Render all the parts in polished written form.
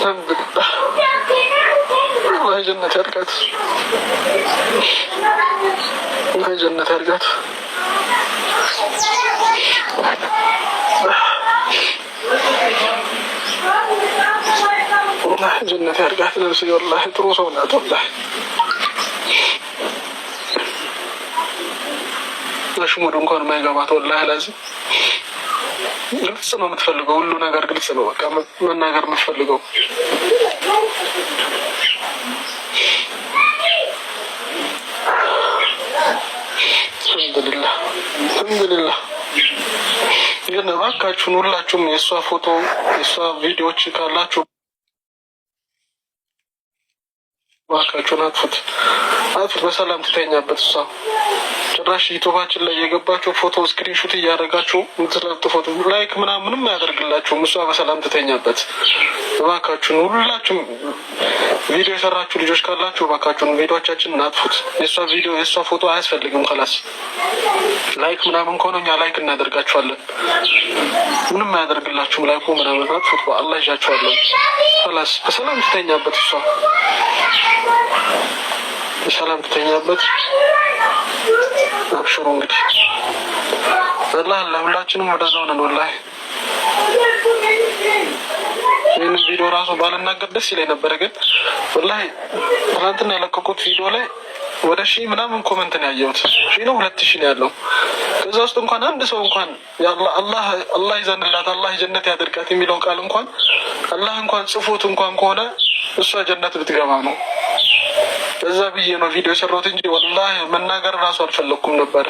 አልሐምዱሊላህ፣ አላህ ጀነት ያድርጋት። አላህ ጀነት ያድርጋት። አላህ ጀነት ያድርጋት። ነፍስ ወላሂ ጥሩ ሰው ናት። ወላሂ አሽሙድ እንኳን ማይገባት፣ ወላሂ ላዚም ግልጽ ነው የምትፈልገው። ሁሉ ነገር ግልጽ ነው። በቃ መናገር የምትፈልገው። አልሐምዱሊላህ፣ አልሐምዱሊላህ። ግን እባካችሁን ሁላችሁም የእሷ ፎቶ፣ የእሷ ቪዲዮዎች ካላችሁ እባካችሁን አጥፉት፣ አጥፉት። በሰላም ትተኛበት እሷ። ጭራሽ ዩቱባችን ላይ የገባችሁ ፎቶ screenshot እያደረጋችሁ የምትለጥፉት like ምናምን ምንም አያደርግላችሁም። እሷ በሰላም ትተኛበት። እባካችሁን ሁላችሁም ቪዲዮ የሰራችሁ ልጆች ካላችሁ እባካችሁን ቪዲዮቻችንን አጥፉት። የእሷ ቪዲዮ፣ የእሷ ፎቶ አያስፈልግም። خلاص like ምናምን ከሆነ እኛ like እናደርጋችኋለን። ምንም አያደርግላችሁም like ኡ ምናምን፣ አጥፉት። በአላህ ይዣችኋለሁ። خلاص በሰላም ትተኛበት፣ እሷ በሰላም ትተኛበት። አብሽሩ እንግዲህ፣ ወላሂ ለሁላችንም ወደዛው ነን። ወላሂ ይህንን ቪዲዮ ራሱ ባልናገር ደስ ይለኝ ነበረ፣ ግን ወላሂ ትናንትና የለቀቁት ቪዲዮ ላይ ወደ 1000 ምናምን comment ነው ያየሁት። 1000 ነው፣ 2000 ነው ያለው። ከዛ ውስጥ እንኳን አንድ ሰው እንኳን አላህ አላህ ይዘንላት፣ አላህ ጀነት ያደርጋት የሚለው ቃል እንኳን አላህ እንኳን ጽፎት እንኳን ከሆነ እሷ ጀነት ብትገባ ነው። እዛ ብዬ ነው ቪዲዮ የሰራሁት እንጂ ወላሂ መናገር እራሱ አልፈለግኩም ነበረ።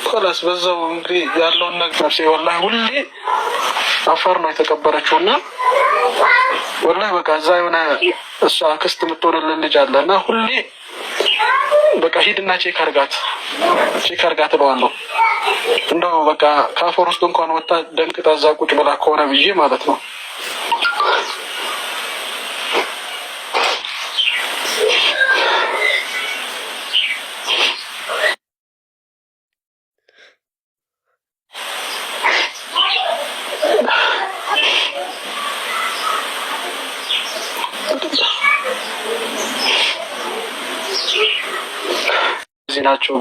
خلاص በዛው እንግዲህ ያለውን ነገር ነፍሴ ወላሂ ሁሌ አፋር ነው የተቀበረችው እና ወላሂ በቃ እዛ የሆነ እሷ አክስት የምትሆንልን ልጅ አለ እና ሁሌ በቃ ሂድና check አርጋት፣ check አርጋት እለዋለሁ። እንደው በቃ ከአፈር ውስጥ እንኳን ወጣ ደንቅጣ እዛ ቁጭ ብላ ከሆነ ብዬ ማለት ነው። እዚህ ናቸው።